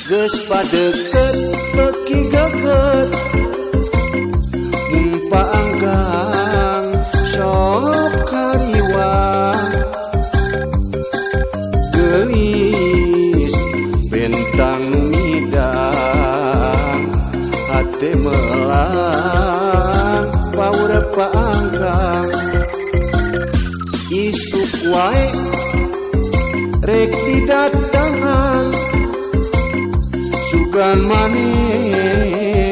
Geus padeket beuki geget mun paanggang sok kariwang. Geulis bentang nu midang hate melang paur paanggang. Isuk wae rek didatangan sugan maneh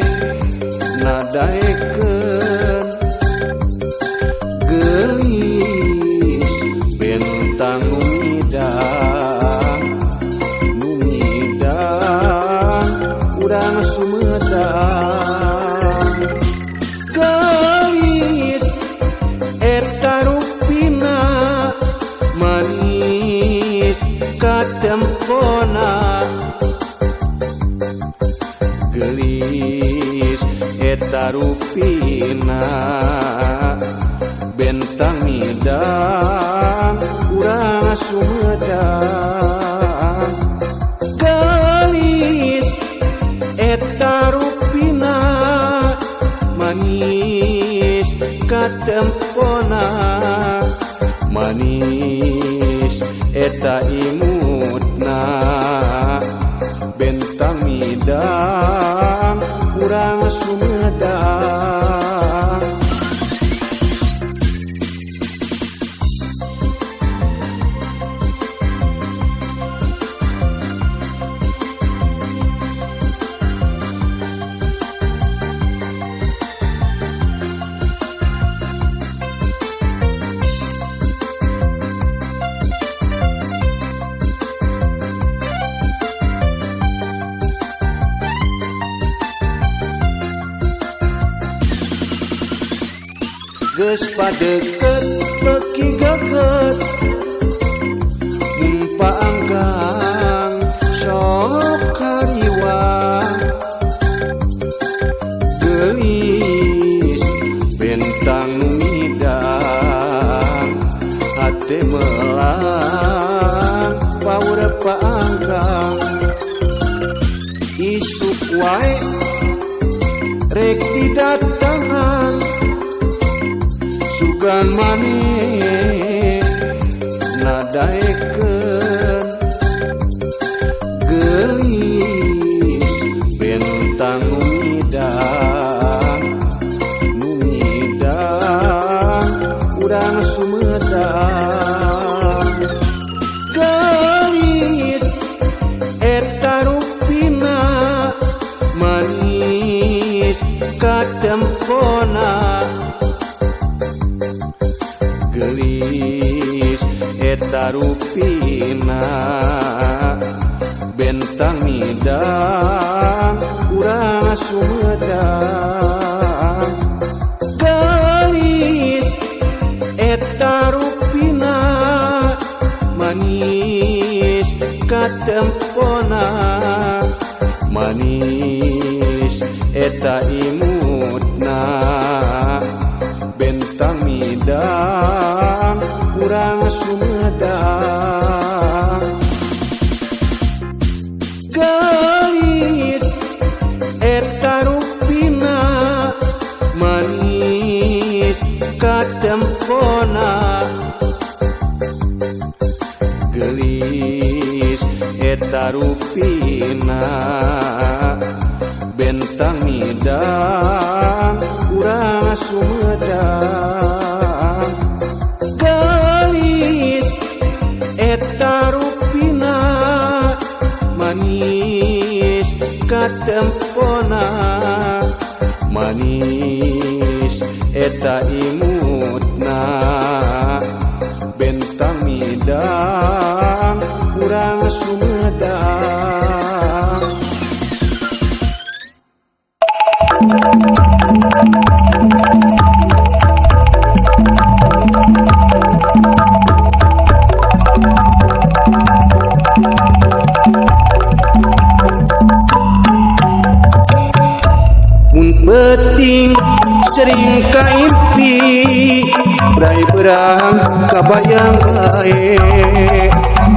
nadaekeun. Geulis bentang nu midang, nu midang urang Sumedang. Geulis eta rupina manis katempona. Geulis eta rupina bentang midang urang Sumedang. Geulis eta rupina manis katempona. Manis eta imutna bentang midang urang Sumedang. Geus padeket beuki geget mun paanggang sok kariwang. Geulis bentang nu midang hate melang paur paanggang. Isuk wae rek didatangan sugan maneh nadaekeun. Geulis bentang nu midang, nu midang urang Sumedang. Geulis eta rupina manis katempona. Geulis eta rupina bentang midang urang Sumedang. Geulis eta rupina manis katempona. Manis eta imutna bentang midang urang Sumedang. Geulis eta rupina manis katempona. Geulis eta rupina bentang midang urang Sumedang. Geulis eta rupina manis katempona. Manis eta imutna bentang midang urang Sumedang. Mun peuting sering kaimpi, bray berang kabayang bae.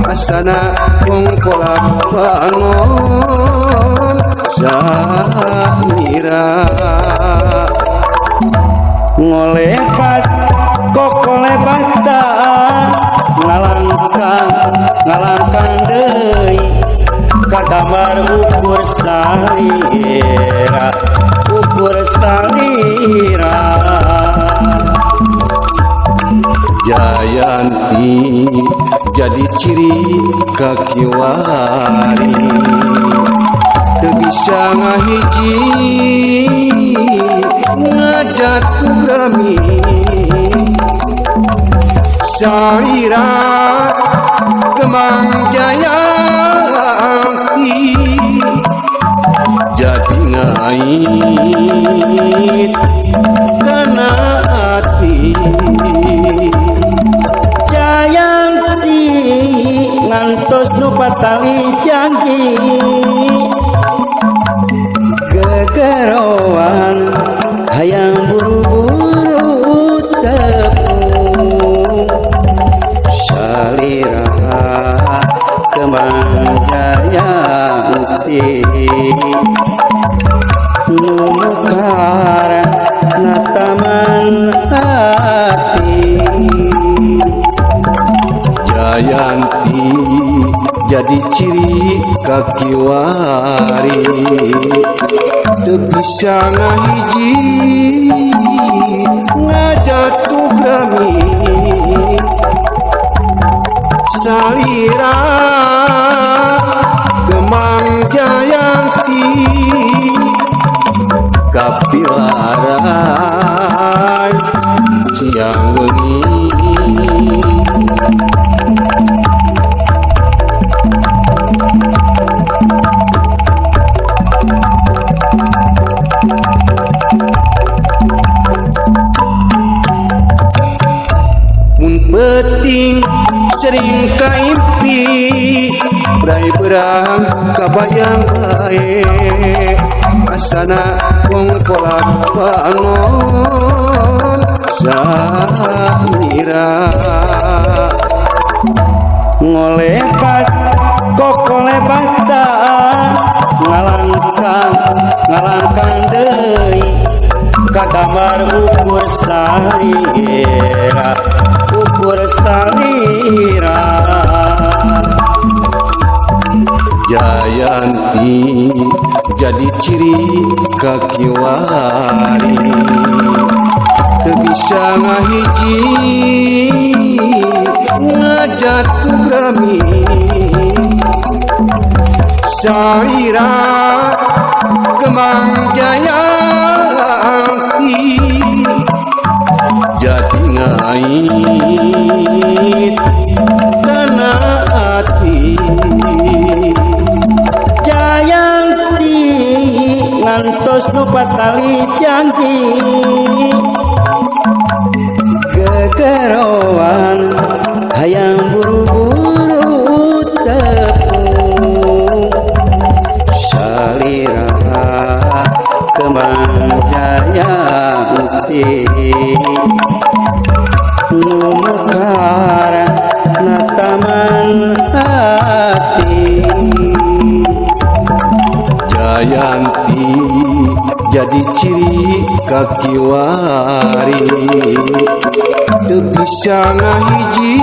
Asana kongkolak panon salira. Ngolepat kokolebatan ngalangkang ngalangkang deui kagambar ukur salira ukur salira. Jayanti jadi ciri kakiwari teu bisa ngahiji ngajatuh grami salira Kembang Jayanti jadi ngait kana hati. Jayanti ngantos nu patali janji gegeroan hayang buru-buru tepung salira Kembang Jayanti nu mekar na taman hati. Jayanti jadi ciri kakiwari teu bisa ngahiji ngajatuh grami salira Kembang Jayanti kapilaran siang wengi. Mun peuting sering kaimpi brai berang kabayang bae asana kongkolak panon salira. Ngolepat kokolebatan ngalangkang ngalangkang deui kagambar ukur salira ukur salira. Jayanti jadi ciri kakiwari teu bisa ngahiji ngajatuh grami salira Kembang Jayanti jadi ngait kana hati. Jayanti ngantos nu patali janji gegeroan hayang buru-buru tepung salira Kembang Jayanti nu mekar na taman hati. Jayanti jadi ciri kakiwari teu bisa ngahiji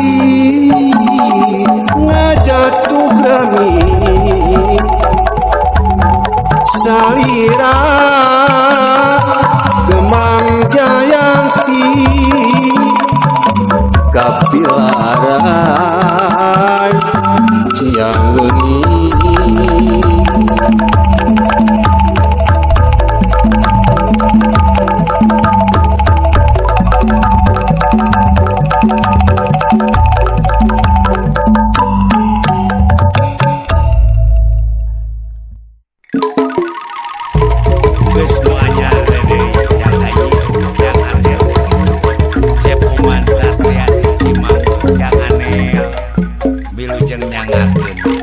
ngajatuh grami salira Kembang Jayanti kapilaran siang wengi. Geus nu anyar deui yang ayi yang aneh Cep Uman Satria di Cimang yang aneh wilujeng nyangakeun di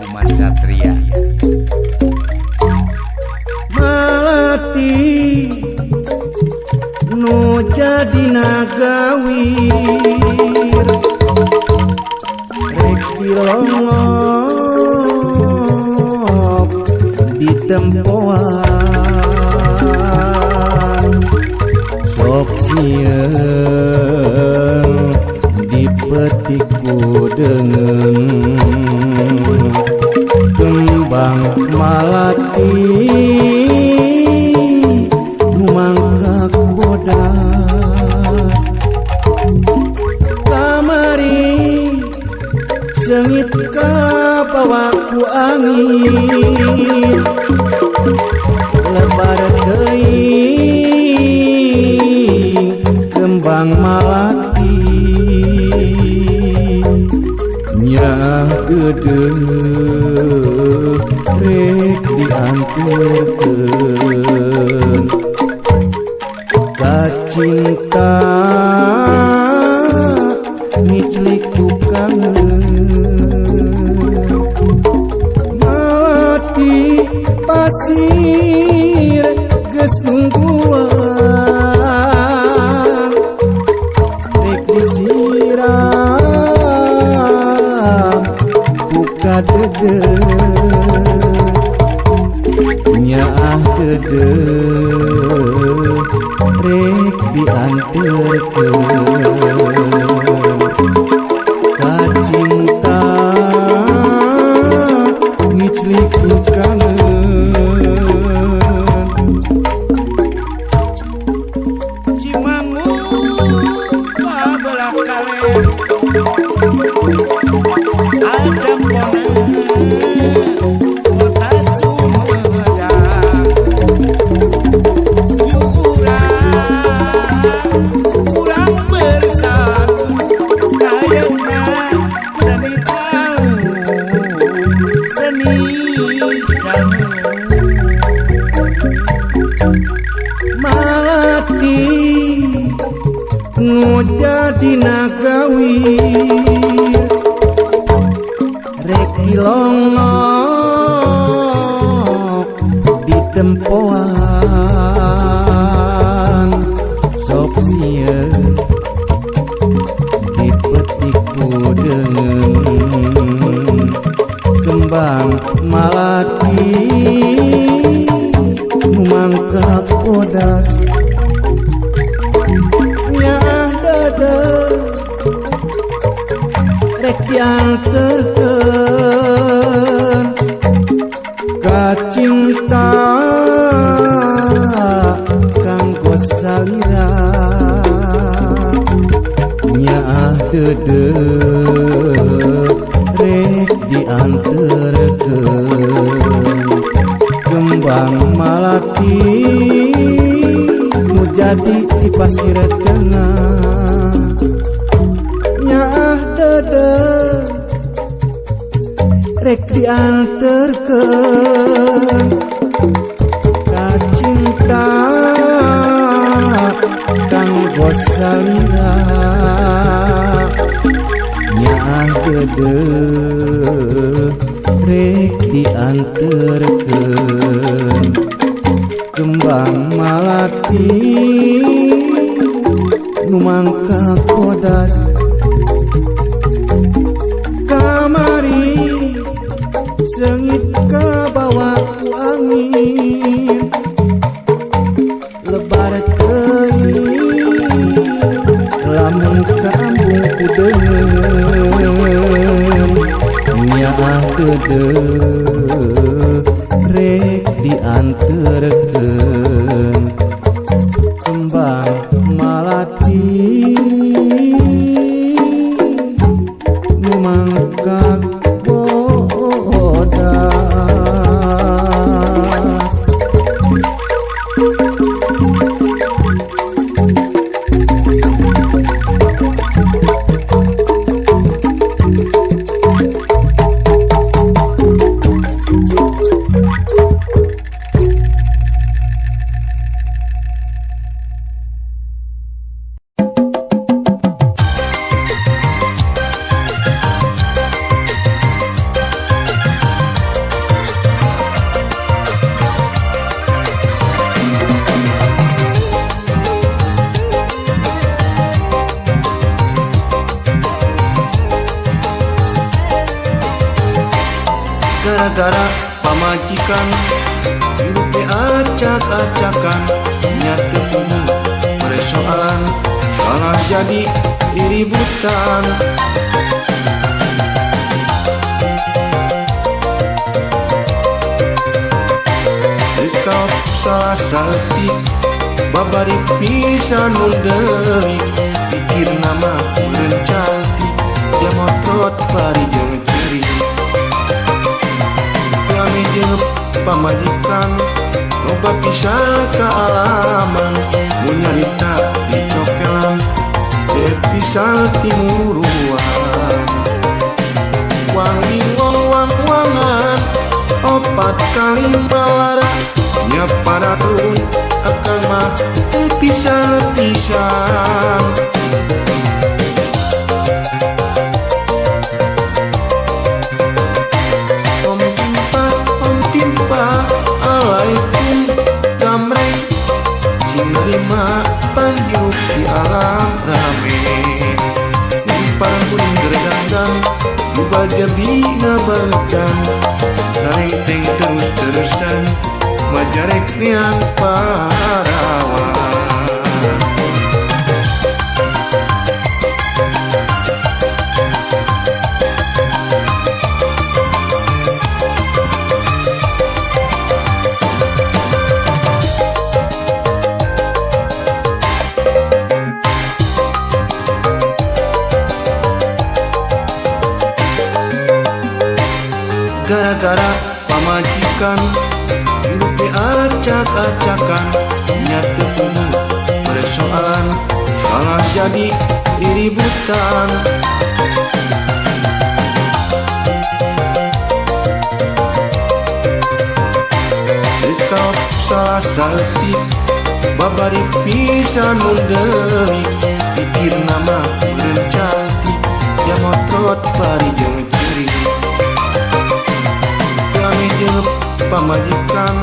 Uman Satria. Malati nu jadi nagawir rek Dilongok di tempoan sok sieun dipetik ku deungeun kembang malati nu mangkak bodas kamari seungit kabawa ku angin lebar teuing kembang malati nyaah geudeuh rek dianterkeun ka cinta ngiclik ku kangen malati pasir geus nungguan rek disiram ku kadeudeuk nyaah deudeuh rek dianterkeun ka cinta ngiclik ku kangen. Cimanggu kabelah kaler Atempona kota Sumedang Yuk urang, urang bersatu Ayeuna seni calung, seni calung. Malati nu jadi nagawir rek dilongok di tempoan sok sieun dipetik ku deungeun kembang malati nu mangkak bodas nyaah deudeuh rek dianterkeun ka cinta kanggo salira nyaah deudeuh rek dianterkeun kembang malati nu jadi di pasir tengah nyaah deudeuh rek dianterkeun ka cinta kanggo salira nyaah deudeuh rek dianterkeun kembang malati nu mangkak bodas kamari seungit kabawa ku angin lebar teuing lamun kaambung ku deungeun nyaah deudeuh rek dianterkeun kembang malati nu mangkak bodas. Gara-gara pamajikan hirup teh acak-acakan, nya teu puguh persoalan malah jadi diributan. Teu salah saeutik babari pisan mun deui, pikirna mah meureun cantik dia motrot bari jeung ceurik. Teu ameh jeung pamajikan loba pisan kaalaman, mun nyarita dicokelan teu pisan timuruan. Wangi wong wang wangan opat kali balara nya paradun akan mah teu pisan-pisan. Om timpa alaikum gamreng cing nerima panjirup di alam rame. Parang kuning geredangdang bubaja bina bangkan narengteng terus-terusan majarek niang parawan. Gara-gara pamajikan hirup teh acak-acakan, nya teu puguh persoalan malah jadi diributan. Teu salah saeutik babari pisan mun deui, pikirna mah meureun cantik dia motrot bari jeung ceurik. Teu ameh jeung pamajikan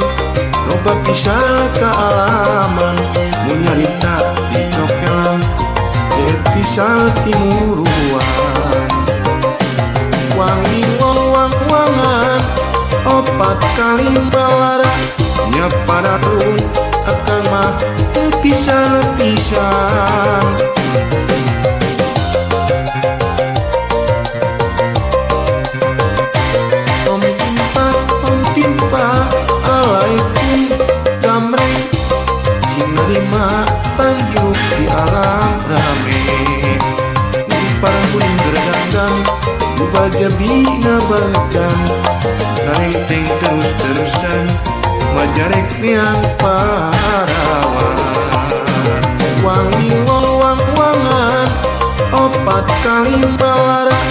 loba pisan kaalaman, mun nyarita dicokelan teu pisan timuruan. Wangi wong wang wangan opat kali balara nya paradun akan mah teu pisan-pisan. Om timpa alaikum gamreng cing nerima panjirup di alam rame. Parang kuning geredangdang bubaja bina bangkan narengteng terus-terusan majarek niang parawan. Wangi wong wang wangan opat kali balara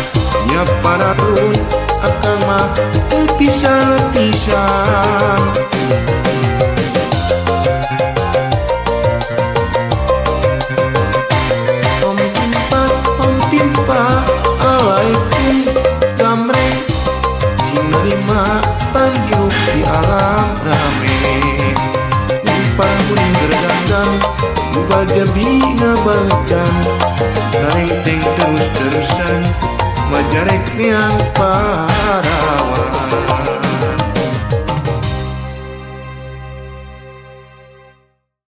nya paradun akan mah teu pisan-pisan. Om timpa alaikum gamreng cing nerima panjirup di alam rame. Parang kuning geredangdang bubaja bina bangkan narengteng terus-terusan majarek niang parawan.